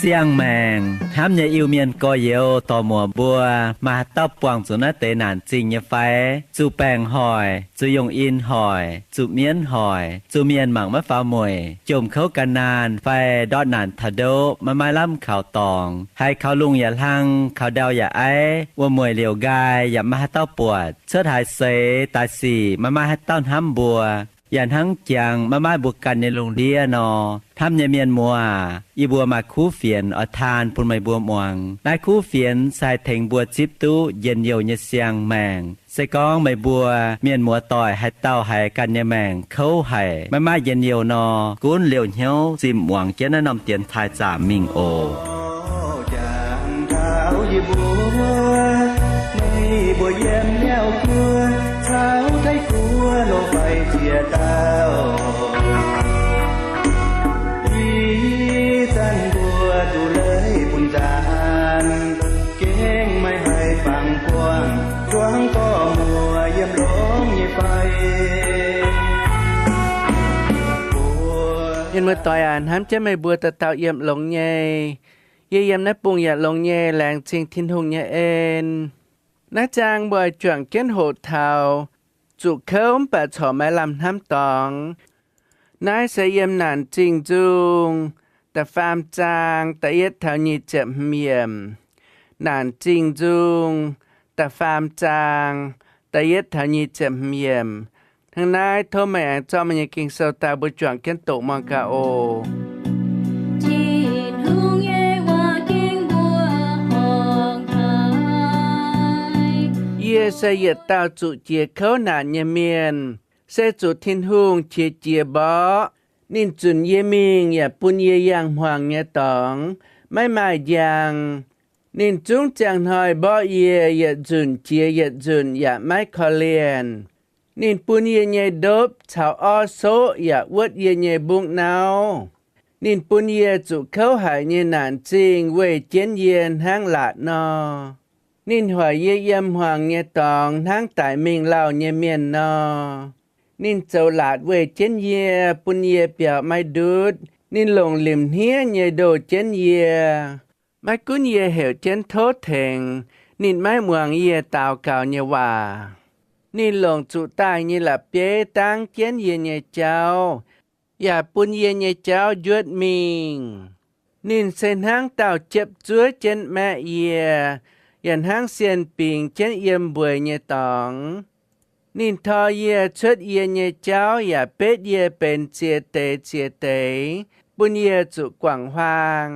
Diangh maengc hnamv nyei Iu-Mienh gorx-youz dorc-muoc mbuo, maaih haaix dauh buangh zuqc naaiv deix naanc zingh nyei fai? Zuqc baengc hoic, zuqc yungh in hoic, zuqc mienv hoic, zuqc mienh mangc maiv faaux mueic, jomc kouv gan naanh fai ndortv naanc taux ndoqv maiv maaih lamh kaux dorngx, haiz kaux lungh yaac hlang, kaux ndau yaac aiv, wuom-mueic liouc nqaai yaac maiv maaih haaix dauh buatc, cuotv haaix seix daaih sic maiv maaih haaix dauh hnamv mbuo, yaac hnangv jangx maiv maaih mbuo ganh nyei lungh ndiev nor. Hnamv nyei mienh muoz aac, yie mbuo maaih kuv fienx oix taan bun meih mbuo muangx. Naaiv kuv fienx se haih tengx mbuo zipv duqv njien-youh nyei siang-maengc. Se gorngv meih mbuo mienh muoz-doic haaix dauh haiz ganh nyei maengc kouv haic, maiv maaih njien-youh nor, gunv liouh hnyouv zimh muangx jienv naaiv norm dienx taaih zaamc mingh oc. Jangx taux yie mbuo, meih mbuo yiem Niouv Guoqv caux Taiv Guoqv nor fai ziex dauh. Ih zanc mbuo duqv leiz bun nzaanx, gengh maiv haih fangx buangh zuangx gorx-muoc yiem longx nyei fai. Mienh muoz-doic aac, hnamv jienv meih mbuo dauh dauh yiem longx nyei. Yie yiem naaiv bung yaac longx nyei, laengz zingh Tin-Hungh nyei en. Naaiv zaang mbuo oix juangc jienv hoqc taux zuqc kouv mv baac corc maiv lamh hnamv dorngx. Naaiv se yiem Naanc Zingh Nzung da'faam zaang da'yietv taux nyic ziepc hmz yiemc. Naanc Zingh Nzung da'faam zaang da'yietv taux nyic ziepc hmz yiemc. Hnangv naaiv tov meih aengx zorqv meih nyei Ging-Sou daaih mbuo juangc jienv doqc muangx gaax oc. Tin-Hungh nyei waac gengh mbuo horngc haic. Yie se yietc dauh zuqc jiex kouv naanc nyei mienh, se zuqc Tin-Hungh qiex jiez mborqv. Ninh zunc yie mingh yaac bun yie yangh hmuangx nyei dorngx, maiv maaih njang. Ninh zungv ziangh hnoi mborqv yie yietc nzunc jiex yietc nzunc yaac maiv korv-lienh. Ninh bun yie nyei ndopv caux orv soqv yaac wuotv yie nyei mbungv nauv. Ninh bun yie zuqc kouv haic nyei naanc zingh weih jienv yie hnangv laatc nor. Ninh hoic yie yiem hmuangx nyei dorngx hnangv daic mingh lauh nyei mienh nor. Ninh zoux laatc weih jienv yie, bun yie biaux maiv ndutv. Ninh longc limc hniev nyei ndoh jienv yie. Maiv gunv yie heuc jienv tov tengx, ninh maiv muangx yie daux gaux nyei waac. Ninh longc zuqc daaih nyei la'bieiv dangv jienv yie nyei jauv, yaac bun yie nyei jauv njuotv mingh. Ninh se hnangv dauh jiepv zuov jienv maeqv yie, yaac hnangv sienh bingx jienv yiem mbueiz nyei dorngx. Ninh tor yie cuotv yie nyei jauv yaac betv yie benx ziex deix ziex deix, bun yie zuqc guangc huaang.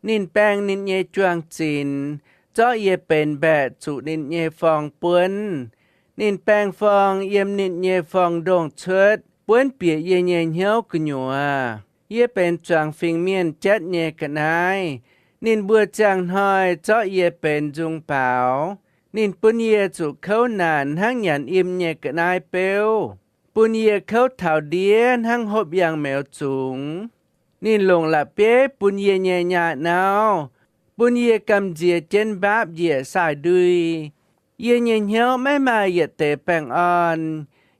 Ninh baeng ninh nyei juang-zinx, zorqv yie benx mbaeqc zuqc ninh nyei forng-buonv. Ninh baeng forng yiem ninh nyei forng-ndongh cuotv, buonv bieqc yie nyei hnyouv gu'nyuoz. Yie benx zuangx fingx mienh jatv nyei ga'naaiv. Ninh mbuo ziangh hnoi zorqv yie benx nzung baaux. Ninh bun yie zuqc kouv naanc hnangv nyanc im nyei ga'naaiv beuv, bun yie kouv taux ndiev hnangv hopv yangh meuz zungx. Ninh longc la'bieiv bun yie nyei nyaaih nauv, bun yie gamh nziex jienv mbaapv njiec saai-ndui. Yie nyei hnyouv maiv maaih yietc deix baengh orn.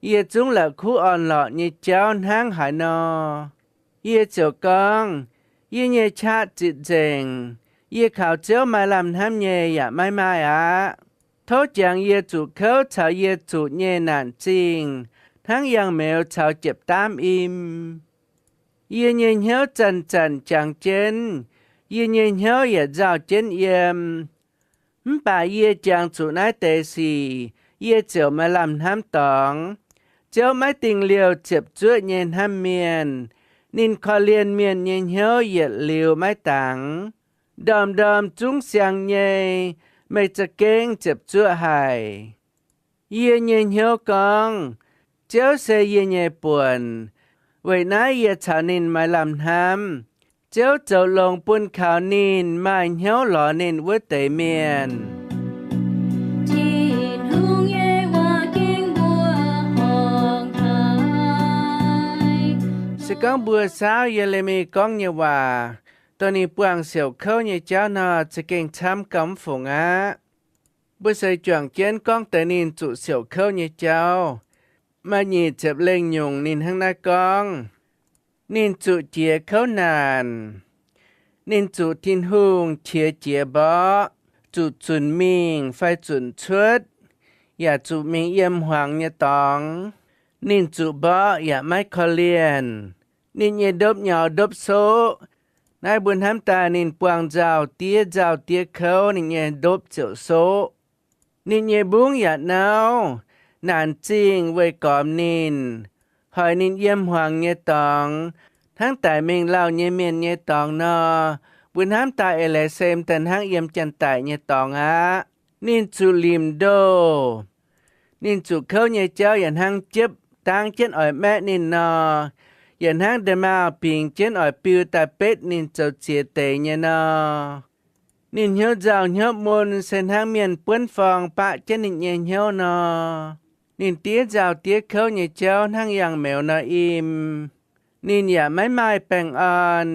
Yie zungv la'kuqv orn-lorqc nyei jauv hnangv haaix nor. Yie ziouc gorngv, Yie nyei qaqv zitc nzengc. Yie kaux Ziouv maaih lamh hnamv nyei yaac maiv maaih aqv. Tov jangx yie zuqc kouv caux yie zuqc nyei naanc zingh, hnangv yangh meuz caux jiepv daamv im. Yie nyei hnyouv zanc-zanc jangx jienv, yie nyei hnyouv yietc nzauh jienv yiem. Mv baac yie jangx zuqc naaiv deix sic, yie ziouc maaih lamh hnamv dorngx. Ziouv maiv dingh liouh ziepc zuoqv nyei hnamv mienh. Ninh korv-lienh mienh nyei hnyouv yietc liuz maiv dangx. Ndorm-ndorm zungv siang nyei, meih za'gengh ziepc zuoqv haic. Yie nyei hnyouv gorngv, Ziouv se yie nyei buonc. Weic naaiv yie caux ninh maaih lamh hnamv. Ziouv zoux longx bun kaux ninh maaih hnyouv lorz ninh wuov deix mienh. Tin-Hungh nyei waac gengh mbuo horngc haic. Se gorngv mbuo saauv Ye^le^mi gorngv nyei waac, dongh ninh buangh siouc kouv nyei jauv nor, za'gengh camv gauh mv fungc aqv. Mbuo se juangc jienv gorngv deix ninh zuqc siouc kouv nyei jauv. Maaih nyic ziepc lengh nyungc ninh hnangv naaiv gorngv, ninh zuqc jiex kouv naanc. Ninh zuqc Tin-Hungh qiex jiez mborqv, zuqc zunc mingh fai zunc cuotv, yaac zuqc mingh yiem hmuangx nyei dorngx. Ninh zuqc mborqv yaac maiv korv-lienh. Ninh nyei ndopv nyaux ndopv soqv. Naaiv mbuo hnamv daaih ninh buangh nzauh diev nzauh diev kouv, ninh nyei ndopv ziouc soqv. Ninh nyei mbungv yaac nauv, naanc zingh weih gormx ninh, hoic ninh yiem hmuangx nyei dorngx, hnangv daic mingh lauh nyei mienh nyei dorngx nor. Mbuo hnamv daaih eix leiz se m'daaih hnangv yiem janx-daic nyei dorngx aqv. Ninh zuqc limc ndoh. Ninh zuqc kouv nyei jauv yaac hnangv jiepv dangv jienv oix maeqv ninh nor, yaac hnangv nda'maauh bingx jienv oix biu daaih betv ninh zoux ziex deix nyei nor. Ninh hnyouv nzauh hnyouv mun se hnangv mienh buonv forng baqv jienv ninh nyei hnyouv nor. Ninh diev nzauh diev kouv nyei jauv hnangv yangh meuz nor im. Ninh yaac maiv maaih baengh orn.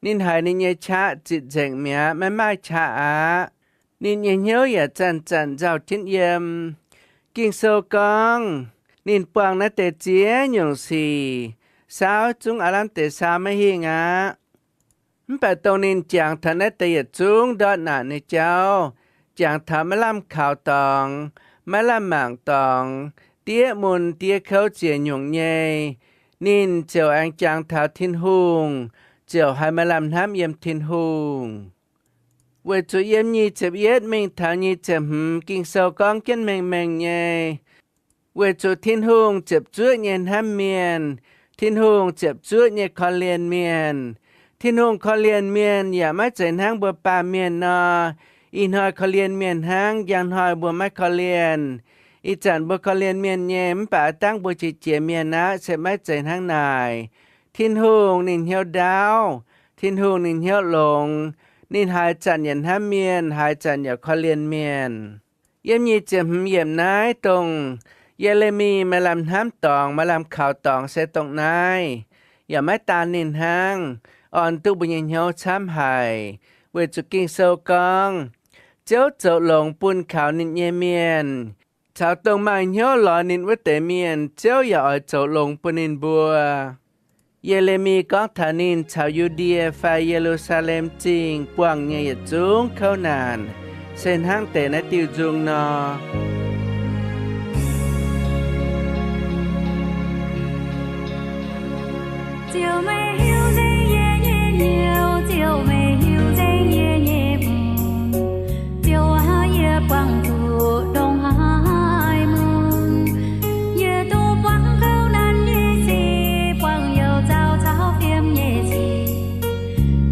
Ninh haiz ninh nyei qaqv zitc nzengc mi'aqv, maiv maaih qaqv aqv. Ninh nyei hnyouv yaac zanc-zanc nzauh jienv yiem. Ging-Sou gorngv, ninh buangh naaiv deix ziex nyungc sic, saauv zungv aav lamh deix saau maiv hingh aqv. Mv baac dongh ninh jangx taux naaiv deix yietc zungv ndortv naanc nyei jauv, jangx taux maiv lamh kaux dorngx, maiv lamh mangc dorngx, diev mun diev kouv ziec nyungc nyei, ninh ziouc aengx jangx taux Tin-Hungh, ziouc haih maaih lamh hnamv yiem Tin-Hungh. Weic zuqc yiem nyic ziepc yietv mingh taux nyic ziepc hmz Ging-Sou gorngv jienv mengh mengh nyei, weic zuqc Tin-Hungh ziepc zuoqv nyei hnamv mienh, Tin-Hungh ziepc zuoqv nyei korv-lienh mienh. Tin-Hungh korv-lienh mienh yaac maiv zeiz hnangv mbuo baamh mienh nor, ih hnoi korv-lienh mienh hnangv, njang hnoi mbuo maiv korv-lienh. Ih zanc mbuo korv-lienh mienh nyei, mv baac aav dangv mbuo qiex jiez mienh aqv, se maiv zeiz hnangv naaic. Tin-Hungh ninh hnyouv ndaauv, Tin-Hungh ninh hnyouv longx. Ninh haaix zanc yaac hnamv mienh, haaix zanc yaac korv-lienh mienh. Yiem nyic ziepc hmz yiemc naaiv dongh Ye^le^mi maaih lamh hnamv dorngx, maaih lamh kaux dorngx se dongh naaiv, yaac maiv daan ninh hnangv, orn duqv mbuo nyei hnyouv camv haic, weic zuqc Ging-Sou gorngv, Ziouv zoux longx bun kaux ninh nyei mienh, caux dongh maaih hnyouv lorz ninh wuov deix mienh, Ziouv yaac oix zoux longx bun ninh mbuo. Ye^le^mi gorngv taux ninh caux Yu^ndie fai Ye^lu^saa^lem Zingh buangh nyei yietc zungv kouv naanc, se hnangv deix naaiv diuh nzung nor. Ziouv meih hiuv nzengc yie nyei hnyouv, Ziouv meih hiuv nzengc yie nyei hmz. Ziouv aac, yie buangh zuqc ndongc haaix mun, yie duqv buangv kouv naanc nyei sic, buangh youc zaux caux fiem nyei sic,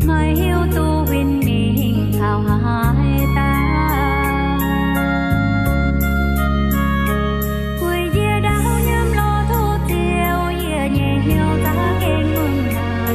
meih hiuv duqv win mingh taux haaix dauh. Weic yie ndau nyiemv lorz tov Ziouv, yie nyei hnyouv za'gengh lungh naaic.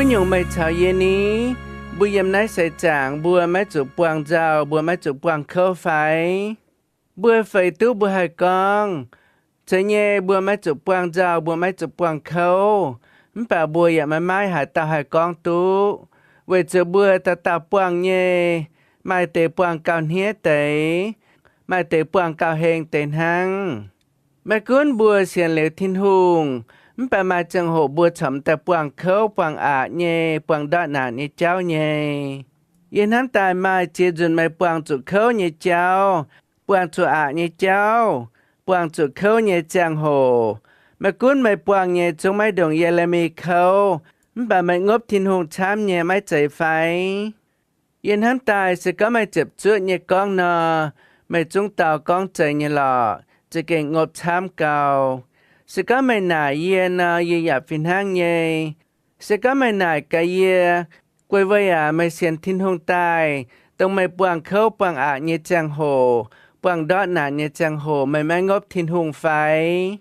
Nyungc meih caux yie ni? Mbuo yiem naaiv seix zaangc mbuo maiv zuqc buangh nzauh, mbuo maiv zuqc buangh kouv fai? Mbuo feix duqv mbuo haih gorngv, zeiz nyei, mbuo maiv zuqc buangh nzauh, mbuo maiv zuqc buangh kouv, mv baac mbuo yaac maiv maaih haaix dauh haih gorngv duqv, weic zuqc mbuo dauh dauh buangh nyei, maaih deix buangh gauh hniev deix, maaih deix buangh gauh heng deix hnangv. Maiv gunv mbuo sienx liuz Tin-Hungh, mv baac maaih ziangh hoc mbuo corc m'daaih buangh kouv buangh aqc nyei, buangh ndortv naanc nyei jauv nyei. Yie hnamv daaih maaih ziex nzunc meih buangh zuqc kouv nyei jauv, buangh zuqc aqc nyei jauv, buangh zuqc kouv nyei ziangh hoc. Maiv gunv meih buangh nyei zungv maiv ndongc Ye^le^mi kouv, mv baac meih ngopv Tin-Hungh camv nyei, maiv zeiz fai? Yie hnamv daaih se gorngv meih ziepc zuoqv nyei gorngv nor, meih zungv dau gorngv zeiz nyei lorqc, za'gengh ngopv camv gau. Se gorngv meih naaic yie nor, yie yaac fih hnangv nyei. Se gorngv meih naaic gaax yie, guei weic aac meih sienx Tin-Hungh daaih, dongh meih buangh kouv buangh aqc nyei ziangh hoc, buangh ndortv naanc nyei ziangh hoc, meih maiv ngopv Tin-Hungh fai?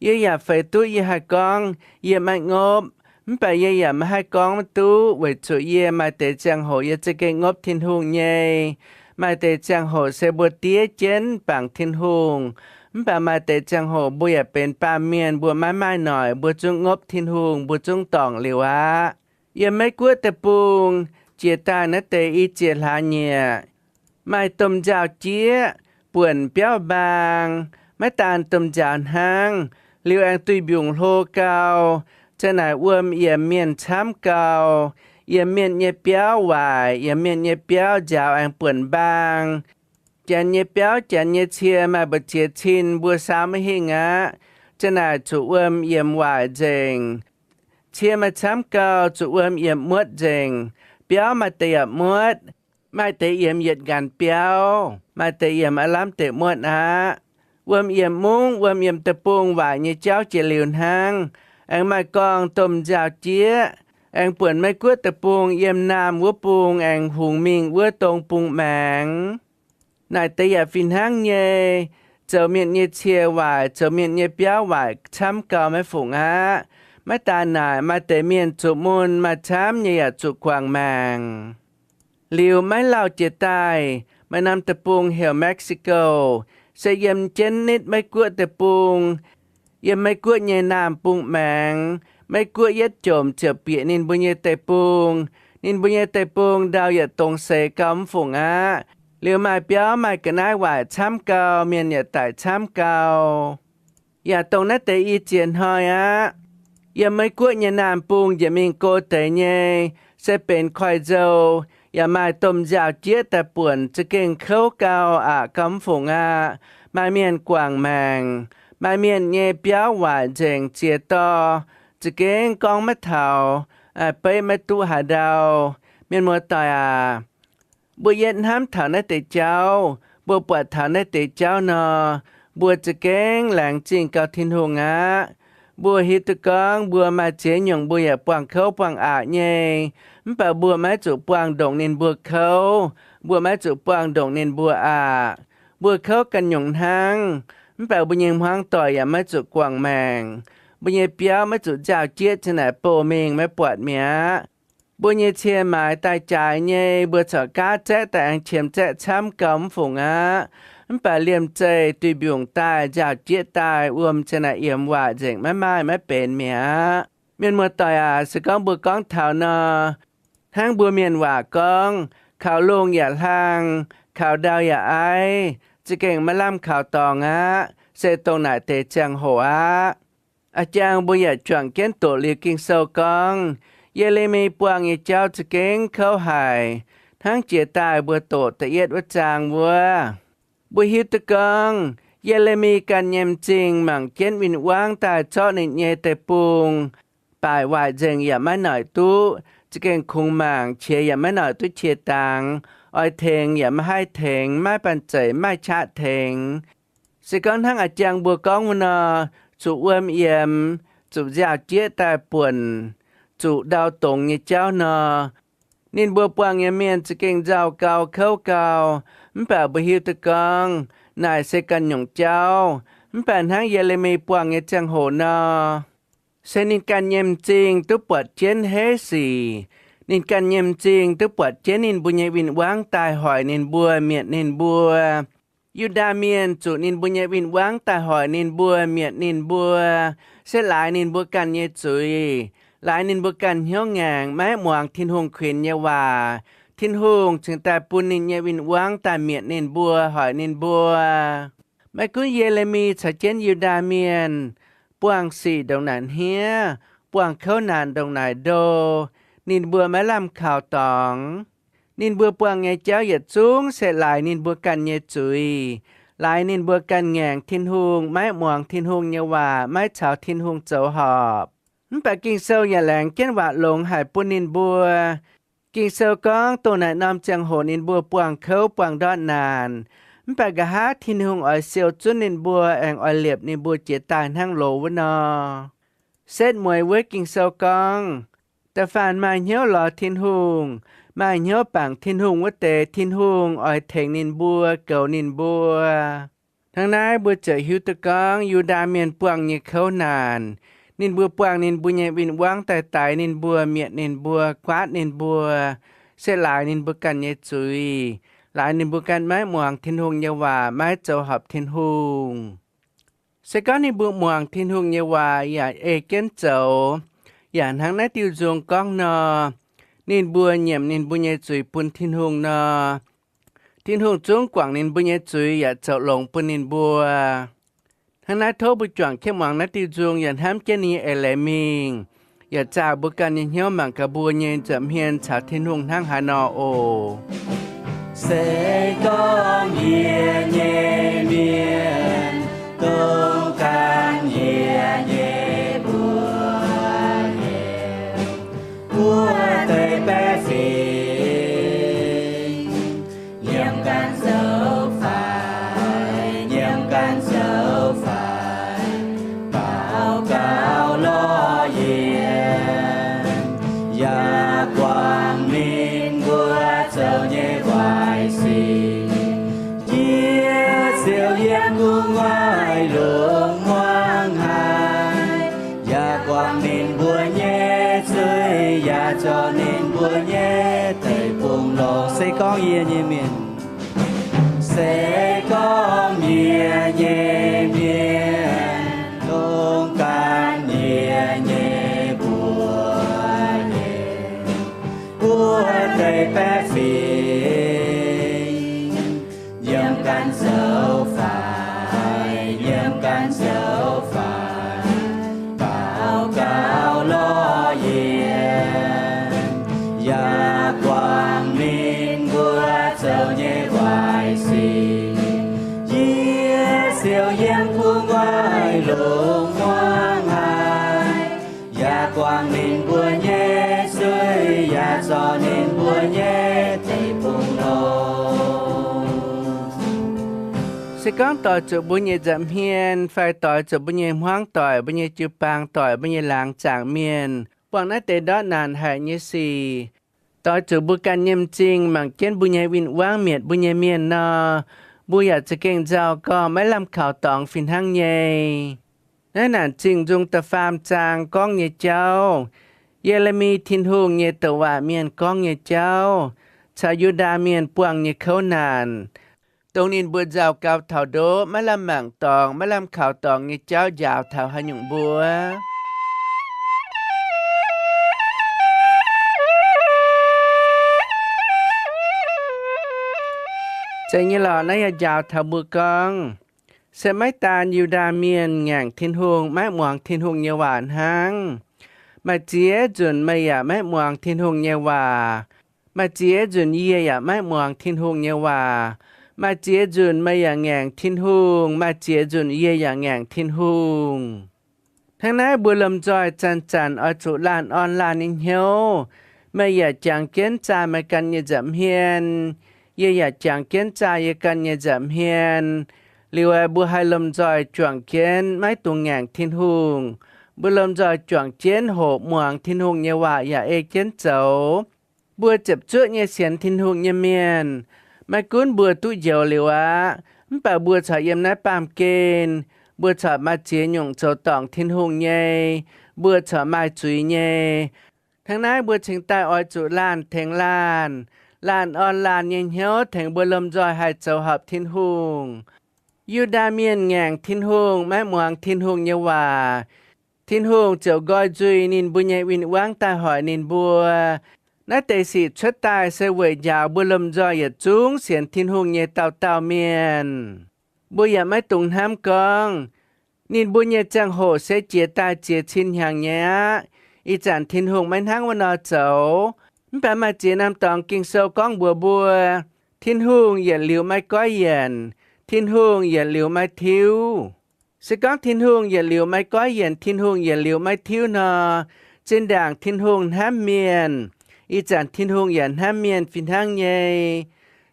Yie yaac feix duqv yie haih gorngv yie maiv ngopv, mv baac yie yaac maiv haih gorngv maiv duqv, weic zuqc yie maaih deix ziangh hoc yie za'gengh ngopv Tin-Hungh nyei. Maaih deix ziangh hoc se mbuo diev jienv bangc Tin-Hungh, mv baac maaih deix ziangh hoc mbuo yaac benx baamh mienh, mbuo maiv maaih noic, mbuo zungv ngopv Tin-Hungh, mbuo zungv dorngc liuz aqv. Yiem Meiv Guoqv deic-bung jiex daaih naaiv deix i ziex hlaax nyieqc, maaih domh nziaaux-jieqv buonc biauv mbaang. Maiv daan domh nziaaux hnangv, liuz aengx duih mbiungc hlo gau, za'naaic wuom yiemx mienh camv gau, yiemx mienh nyei biauv waaic, yiemx mienh nyei biauv nziaaux aengx buonc mbaang. Janx nyei biauv, janx nyei cie maaih mbu'ziex cin mbuo saau maiv hingh aqv. Za'naaic zuqc wuom yiemx waaic nzengc. Cie maaih camv gau, zuqc wuom yiemx muotv nzengc. Biauv maaih deix yaac muotv, maaih deix yiemx yietc nqanx biauv, maaih deix yiemx aav lamh deix muotv aqv. Wuom yiemx mungv, wuom yiemx deic-bung waaic nyei jauv jiex liuz hnangv. Aengx maaih gorngv domh nziaaux-jieqv aengx buonc Meiv Guoqv deic-bung yiem naamh wuov bung aengx hungx mingh wuov dong bung maengx. Naaic deix yaac fih hnangv nyei. Zoux mienh nyei cie waaic, zoux mienh nyei biauv waaic camv gau maiv fungc aqv. Maiv daan naaic, maaih deix mienh zuqc mun, maaih camv nyei yaac zuqc guangc maengc. Liuz maiv lauh jiex daaih, maaih norm deic-bung heuc Mexico, se yiem jienv nitv Meiv Guoqv deic-bung. Yiem Meiv Guoqv nyei naamh bung maengx, Meiv Guoqv yietv jomc ziouc bieqc ninh mbuo nyei deic-bung. Ninh mbuo nyei deic-bung ndau yietc dongz seix gau mv fungc aqv. Liuz maaih biauv maaih ga'naaiv waaic camv gau, mienh yietc daic camv gau. Yaac dongh naaiv deix i ziex hnoi aqv. Yiem Meiv Guoqv nyei naamh bung njiec mingh go deix nyei, se benx koiv-nzou, yaac maaih domh nziaaux-jieqv daaih buonc, za'gengh kouv gau, aqc gau mv fungc aqv. Maaih mienh guangc maengc, maaih mienh nyei biauv waaic nzengc ziex dorh, za'gengh gorngv maiv taux, beiv maiv duqv haaix ndau. Mienh muoz-doic aac, mbuo yietv hnamv taux naaiv deix jauv, mbuo buatc taux naaiv deix jauv nor, mbuo za'gengh laengz zingh gau Tin-Hungh aqv. Mbuo hiuv duqv gorngv mbuo maaih ziex nyungc mbuo yaac buangh kouv buangh aqc nyei, mv baac mbuo maiv zuqc buangh ndongc ninh mbuo kouv, mbuo maiv zuqc buangh ndongc ninh mbuo aqc. Mbuo kouv ganh nyungc hnangv, mv baac mbuo nyei hmuangv doic yaac maiv zuqc guangc maengc. Mbuo nyei biauv maiv zuqc nziaaux-jieqv za'naaic bouh mingh maiv buatc mi'aqv. Mbuo nyei cie maaiz daaih jaaix nyei, mbuo corc gaav zaeqv daaih aengx qiemx zaeqv camv gau mv fungc aqv. Mv baac liemh zeih duih mbiungc daaih, nziaaux-jieqv daaih, wuom za'naaic yiemx waaic nzengc, maiv maaih maiv benx mi'aqv. Mienh muoz-doic aac, se gorngv mbuo gorngv taux nor, hnangv mbuo mienh waac gorngv, kaux lungh yaac hlang, kaux ndau yaac aiv, za'gengh maiv lamh kaux dorngx aqv. Se dongh naaic deix ziangh hoc aqv. A'jang mbuo yaac juangc jienv doqc liuz Ging-Sou gorngv, Ye^le^mi buangh nyei jauv za'gengh kouv haic, hnangv jiex daaih mbuo doqc da'yietv wuov zaang wuov. Mbuo hiuv duqv gorngv, Ye^le^mi ganh nyei m'zing mangc jienv win-wangv daaih zorqv ninh nyei deic-bung baaic waaic nzengc yaac maiv noic duqv, za'gengh kungx mangc qiex yaac maiv noic duqv qiex dangx, oix tengx yaac maiv haih tengx, maiv banh zeic maiv qaqv tengx. Se gorngv hnangv a'jang mbuo gorngv wuov nor, zuqc wuom yiemx, zuqc nziaaux-jieqv daaih buonc, zuqc ndau dongz nyei jauv nor, ninh mbuo buangh nyei mienh za'gengh nzauh gau kouv gau, mv baac mbuo hiuv duqv gorngv naaic se ganh nyungc jauv, mv baac hnangv Ye^le^mi buangh nyei ziangh hoc nor, se ninh ganh nyei m'zing duqv buatc jienv heiv sic. Ninh ganh nyei m'zing duqv buatc jienv ninh mbuo nyei win-wangv daaih hoic ninh mbuo, mietc ninh mbuo. Yu^ndaa Mienh zuqc ninh mbuo nyei win-wangv daaih hoic ninh mbuo, mietc ninh mbuo, se laaix ninh mbuo ganh nyei zuiz, laaix ninh mbuo ganh hnyouv ngaengc, maiv muangx Tin-Hungh kuinx nyei waac. Tin-Hungh cingx daaih bun ninh nyei win-wangv daaih mietc ninh mbuo, hoic ninh mbuo. Maiv gunv Ye^le^mi caux jienv Yu^ndaa Mienh buangh sic ndongc naaic hniev, buangh kouv naanc ndongc naaic ndo, ninh mbuo maiv lamh kaux dorngx. Ninh mbuo buangh nyei jauv yietc zungv se laaix ninh mbuo ganh nyei zuiz, laaix ninh mbuo ganh ngaengc Tin-Hungh, maiv muangx Tin-Hungh nyei waac, maiv caux Tin-Hungh zoux horpc. Mv baac Ging-Sou yaac laengz jienv waac longx haic bun ninh mbuo. Ging-Sou gorngv dongh naaic norm ziangh hoc ninh mbuo buangh kouv buangh ndortv naanc, mv baac nqa'haav Tin-Hungh oix siou zunv ninh mbuo, aengx oix liepc ninh mbuo jiex daaih hnangv loz wuov nor. Setv mueiz wuov Ging-Sou gorngv, da'faanh maaih hnyouv lorz Tin-Hungh, maaih hnyouv bangc Tin-Hungh wuov deix, Tin-Hungh oix tengx ninh mbuo, goux ninh mbuo. Hnangv naaiv mbuo ziouc hiuv duqv gorngv Yu^ndaa Mienh buangh nyei kouv naanc, ninh mbuo buangh ninh mbuo nyei win-wangv daaih daix ninh mbuo, mietc ninh mbuo, guaatv ninh mbuo, se laaix ninh mbuo ganh nyei zuiz, laaix ninh mbuo ganh maiv muangx Tin-Hungh nyei waac, maiv zoux horpc Tin-Hungh. Se gorngv ninh mbuo muangx Tin-Hungh nyei waac yaac ei jienv zoux, yaac hnangv naaiv diuh nzung gorngv nor, ninh mbuo nyiemc ninh mbuo nyei zuiz bun Tin-Hungh nor, Tin-Hungh zungv guangc ninh mbuo nyei zuiz yaac zoux longx bun ninh mbuo. Hnangv naaiv tov mbuo juangc jienv muangx naaiv diuh nzung yaac hnamv jienv ninh nyei eix leiz mingh, yaac zaah mbuo ganh nyei hnyouv mangc gaax mbuo nyei nza'hmien caux Tin-Hungh hnangv haaix nor oc. Se gorngv yie nyei mienh dongh ganh yie nyei mbuox mienh, wuov deix baeqv fingx, yiem ganh zoux faix, yiem ganh zoux faix, baaux gaux lorz yie, yaac guangc ninh mbuo zoux nyei waaic sic. Yie ziouc yiem gu'nguaaic lungh muangx haic, yaac guangc ninh mbuo nyei zuiz, yaac zorc ninh mbuo nyei deic-bung-longx. Se gorngv yie nyei mienh, se gorngv yie nyei mienh dongh ganh yie nyei mbuox mienh, wuov deix baeqv fingx, yiem ganh zoux faix, yiem ganh zoux faix, baaux gaux lorz yie, yaac guangc ninh mbuo zoux nyei waaic sic. Yie ziouc yiem gu'nguaaic lungh muangx haic, yaac guangc ninh mbuo nyei zuiz, yaac zorc ninh mbuo nyei deic-bung-longx. Se gorngv doix zuqc mbuo nyei nza'hmien fai doix zuqc mbuo nyei hmuangv doic, mbuo nyei jiu-baang doic, mbuo nyei laangz zaangc mienh buangh naaiv deix ndortv naanc haic nyei sic, doix zuqc mbuo ganh nyei m'zing mangc jienv mbuo nyei win-wangv mietc mbuo nyei mienh nor, mbuo yaac za'gengh nzauh gorngv maiv lamh kaux dorngx fih hnangv nyei. Naaiv naanc Zingh Nzung da'faam zaang gorngv nyei jauv, Ye^le^mi, Tin-Hungh nyei douc waac mienh gorngv nyei jauv, caux Yu^ndaa Mienh buangh nyei kouv naanc, dongh ninh mbuo nzauh gau taux ndoqv maiv lamh mangc dorngx, maiv lamh kaux dorngx nyei jauv njaaux taux haaix nyungc mbuo. Zeiz nyei lorqc, naaiv yaac njaaux taux mbuo gorngv, se maiv daan Yu^ndaa Mienh ngaengc Tin-Hungh, maiv muangx Tin-Hungh nyei waac hnangv. Maaih ziex nzunc meih yaac maiv muangx Tin-Hungh nyei waac. Maaih ziex nzunc yie yaac maiv muangx Tin-Hungh nyei waac. Maaih ziex nzunc meih yaac ngaengc Tin-Hungh, maaih ziex nzunc yie yaac ngaengc Tin-Hungh. Hnangv naaiv mbuo lomh nzoih zanc-zanc oix zuqc laanh orn laanh nyei hnyouv. Meih yaac jangx jienv zaah meih ganh nyei nza'hmien, yie yaac jangx jienv zaah yie ganh nyei nza'hmien. Liuz aeqv, mbuo haih lomh nzoih juangc jienv maiv dungx ngaengc Tin-Hungh. Mbuo lomh nzoih juangc jienv hoqc muangx Tin-Hungh nyei waac yaac ei jienv zoux. Mbuo ziepc zuoqv nyei sienx Tin-Hungh nyei mienh, maiv gunv mbuo duqv njoux liuz aqv, mv baac mbuo corc yiem naaiv baamh gen, mbuo corc maaih ziex nyungc zoux dorngc Tin-Hungh nyei. mbuo corc maaih zuiz nyei. Hnangv naaiv mbuo cingx daaih oix zuqc laanh tengx laanh, laanh orn laanh nyei hnyouv tengx mbuo lomh nzoih haih zoux horpc Tin-Hungh. Yu^ndaa Mienh ngaengc Tin-Hungh, maiv muangx Tin-Hungh nyei waac. Tin-Hungh ziouc nqoi nzuih ninh mbuo nyei win-wangv daaih hoic ninh mbuo. Naaiv deix sic cuotv daaih se weic njaaux mbuo lomh nzoih yietc zungv sienx Tin-Hungh nyei dauh dauh mienh. Mbuo yaac maiv dungx hnamv gorngv, ninh mbuo nyei ziangh hoc se jiex daaih ziex cin hnyangx nyei aqv. Ih zanc Tin-Hungh maiv hnangv wuov nor zoux. Mv baac maaih ziex norm dorngx Ging-Sou gorngv mbuox mbuo, Tin-Hungh yietc liuz maiv goiv yienc, Tin-Hungh yietc liuz maiv tiuv. Se gorngv Tin-Hungh yietc liuz maiv goiv yienc, Tin-Hungh yietc liuz maiv tiuv nor, zinh ndaangc Tin-Hungh hnamv mienh, ih zanc Tin-Hungh yaac hnamv mienh fih hnangv nyei.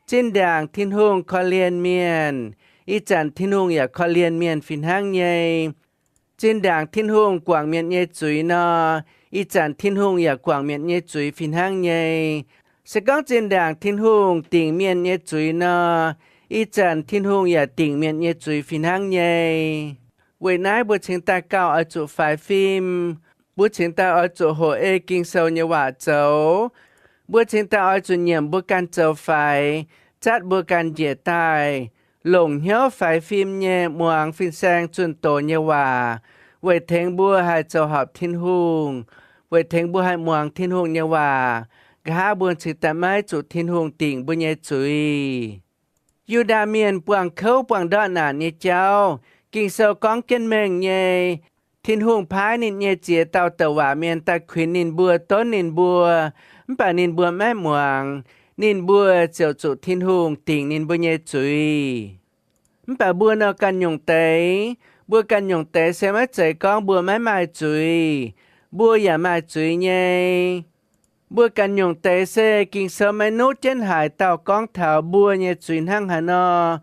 Zinh ndaangc Tin-Hungh korv-lienh mienh, ih zanc Tin-Hungh yaac korv-lienh mienh fih hnangv nyei. Zinh ndaangc Tin-Hungh guangc mienh nyei zuiz nor, ih zanc Tin-Hungh yaac guangc mienh nyei zuiz fih hnangv nyei. Se gorngv zinh ndaangc Tin-Hungh dingc mienh nyei zuiz nor, ih zanc Tin-Hungh yaac dingc mienh nyei zuiz fih hnangv nyei. Weic naaiv mbuo cingx daaih gauh oix zuqc faix fim. Mbuo cingx daaih oix zuqc hoqc ei Ging-Sou nyei waac zoux. Mbuo cingx daaih oix zuqc nyiemc mbuo ganh zoux faix, zatv mbuo ganh njiec daaih, longc hnyouv faix fim nyei muangx fin-saeng zunh doz nyei waac, weic tengx mbuo haih zoux horpc Tin-Hungh, weic tengx mbuo haih muangx Tin-Hungh nyei waac, nqa'haav mbuo cingx daaih maiv zuqc Tin-Hungh dingc mbuo nyei zuiz. Yu^ndaa Mienh buangh kouv buangh ndortv naanc nyei jauv, Ging-Sou gorngv jienv mengh nyei. Tin-Hungh paaiv ninh nyei ziex dauh douc waac mienh daaih kuinx ninh mbuo, donv ninh mbuo, mv baac ninh mbuo maiv muangx. Ninh mbuo ziouc zuqc Tin-Hungh dingc ninh mbuo nyei zuiz. Mv baac mbuo nor ganh nyungc deix, mbuo ganh nyungc deix se maiv zeiz gorngv mbuo maiv maaih zuiz. Mbuo yaac maaih zuiz nyei. Mbuo ganh nyungc deix se Ging-Sou maiv nuqv jienv haaix dauh gorngv taux mbuo nyei zuiz hnangv haaix nor.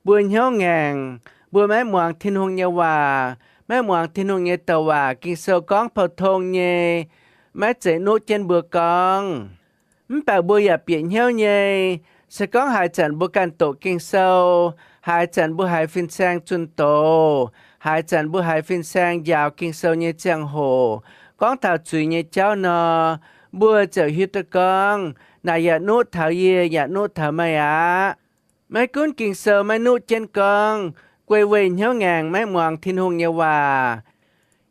Mbuo hnyouv ngaengc, mbuo maiv muangx Tin-Hungh nyei waac, maiv muangx Tin-Hungh nyei douc waac. Ging-Sou gorngv pou-tong nyei, maiv zeiz nuqv jienv mbuo gorngv. Mv baac mbuo yaac bieqc hnyouv nyei. Se gorngv haaix zanc mbuo ganh doqc Ging-Sou, haaix zanc mbuo haiz fin-saeng zunh doz, haaix zanc mbuo haiz fin-saeng njaaux Ging-Sou nyei ziangh hoc gorngv taux zuiz nyei jauv nor, mbuo ziouc hiuv duqv gorngv, naaic yaac nuqv taux yie, yaac nuqv taux meih aqv. Maiv gunv Ging-Sou maiv nuqv jienv gorngv, guei weih hnyouv ngaengc, maiv muangx Tin-Hungh nyei waac,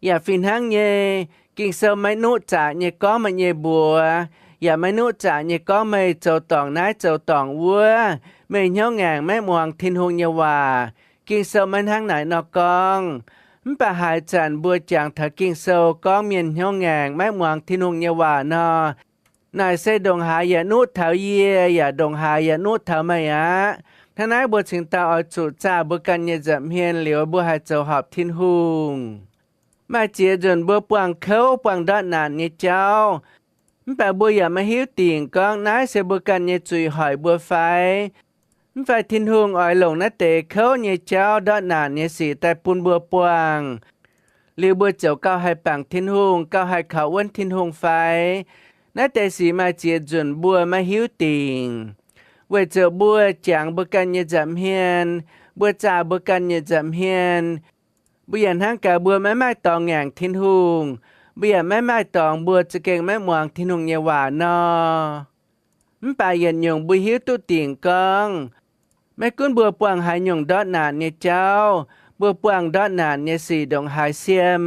yaac fih hnangv nyei, Ging-Sou maiv nuqv zaqc nyei gorngv meih nyei mbuox, yaac maiv nuqv zaqc nyei gorngv meih zoux dorngc naaiv zoux dorngc wuov, meih hnyouv ngaengc maiv muangx Tin-Hungh nyei waac. Ging-Sou maiv hnangv naaic nor gorngv. Mv baac haaix zanc mbuo jangx taux Ging-Sou gorngv mienh hnyouv ngaengc maiv muangx Tin-Hungh nyei waac nor, naaic se ndongc haaix yaac nuqv taux yie, yaac ndongc haaix yaac nuqv taux meih aqv. Hnangv naaiv mbuo cingx daaih oix zuqc zaah mbuo ganh nyei nza'hmien liuz mbuo haih zoux horpc Tin-Hungh. Maaih ziex nzunc mbuo buangh kouv buangh ndortv naanc nyei jauv, mv baac mbuo yaac maiv hiuv dingc gorngv naaiv se mbuo ganh nyei zuiz hoic mbuo fai, mv fai Tin-Hungh oix longc naaiv deix kouv nyei jauv, ndortv naanc nyei sic daaih bun mbuo buangh, liuz mbuo ziouc gauh haih bangc Tin-Hungh, gauh haih kaux wuonv Tin-Hungh fai. Naaiv deix sic maaih ziex nzunc mbuo maiv hiuv dingc. Weic zuqc mbuo jangx mbuo ganh nyei nza'hmien, mbuo zaah mbuo ganh nyei nza'hmien, mbuo yaac hnangv gaax mbuo maiv maaih dorngx ngaengc Tin-Hungh, mbuo yaac maiv maaih dorngx mbuo za'gengh maiv muangx Tin-Hungh nyei waac nor. Mv baac yietc nyungc mbuo hiuv duqv dingc gorngv, maiv gunv mbuo buangh haaix nyungc ndortv naanc nyei jauv, mbuo buangh ndortv naanc nyei sic ndongc haaix siem,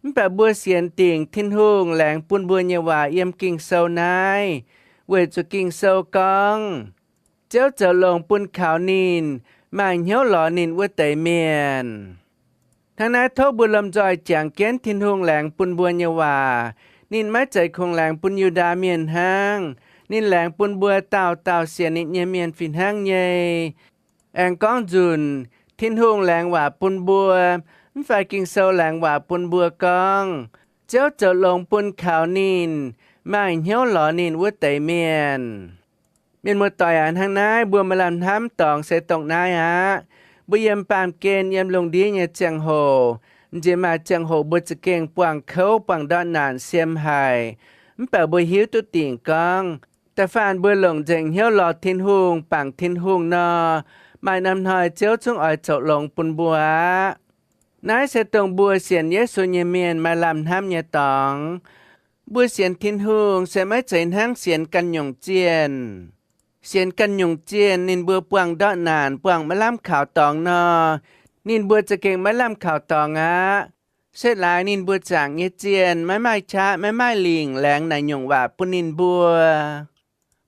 mv baac mbuo sienx dingc Tin-Hungh laengz bun mbuo nyei waac yiem Ging-Sou naaiv, weic zuqc Ging-Sou gorngv, Ziouv zoux longx bun kaux ninh, maaih hnyouv lorz ninh wuov deix mienh. Hnangv naaiv tov mbuo lomh nzoih jangx jienv Tin-Hungh laengz bun mbuo nyei waac. Ninh maiv zeiz kungx laengz bun Yu^ndaa Mienh hnangv. Ninh laengz bun mbuo dauh dauh sienx ninh nyei mienh fih hnangv nyei. Aengx gorngv nzunc, Tin-Hungh laengz waac bun mbuo, mv fai Ging-Sou laengz waac bun mbuo gorngv, Ziouv zoux longx bun kaux ninh, maaih hnyouv lorz ninh wuov deix mienh. Mienh muoz-doic aac, hnangv naaiv mbuo maaih lamh hnamv dorngx se dongh naaiv aqv. Mbuo yiem baamh gen yiem lungh ndiev nyei ziangh hoc, m'nziex maaih ziangh hoc mbuo za'gengh buangh kouv buangh ndortv naanc siem haic. Mv baac mbuo hiuv duqv dingc gorngv, da'faanh mbuo longc nzengc hnyouv lorz Tin-Hungh, bangc Tin-Hungh nor, maaih norm hnoi Ziouv zungv oix zoux longx bun mbuo aqv. Naaiv se dongh mbuo sienx Yesu nyei mienh maaih lamh hnamv nyei dorngx. Mbuo sienx Tin-Hungh se maiv zeiz hnangv sienx ganh nyungc zienh. Sienx ganh nyungc zienh ninh mbuo buangh ndortv naanc, buangh maiv lamh kaux dorngx nor, ninh mbuo za'gengh maiv lamh kaux dorngx aqv. Se laaix ninh mbuo zaangc nyei zienh maiv maaih qaqv, maiv maaih lingc laengz naaic nyungc waac bun ninh mbuo.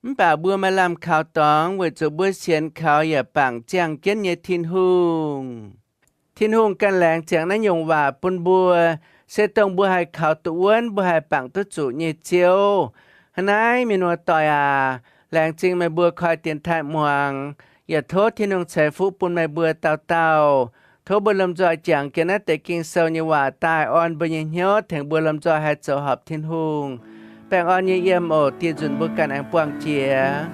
Mv baac mbuo maaih lamh kaux dorngx weic zuqc mbuo sienx kaux yaac bangc ziangh jienv nyei Tin-Hungh. Tin-Hungh ganh laengz ziangx naaiv nyungc waac bun mbuo, se dongh mbuo haih kaux duqv wuonv, mbuo haih bangc duqv zuqc nyei Ziouv. Hnangv naaiv, mienh muoz-doic aac, laengz zingh meih mbuo koi dienx taaih muangx. Yaac tov Tin-Hungh ceix fuqv bun meih mbuo dauh dauh. Tov mbuo lomh nzoih jangx jienv naaiv deix Ging-Sou nyei waac daaih orn mbuo nyei hnyouv, tengx mbuo lomh nzoih haih zoux horpc Tin-Hungh. Baengh orn nyei yiem oc. Dieh nzunc mbuo ganh aengx buangh jiex.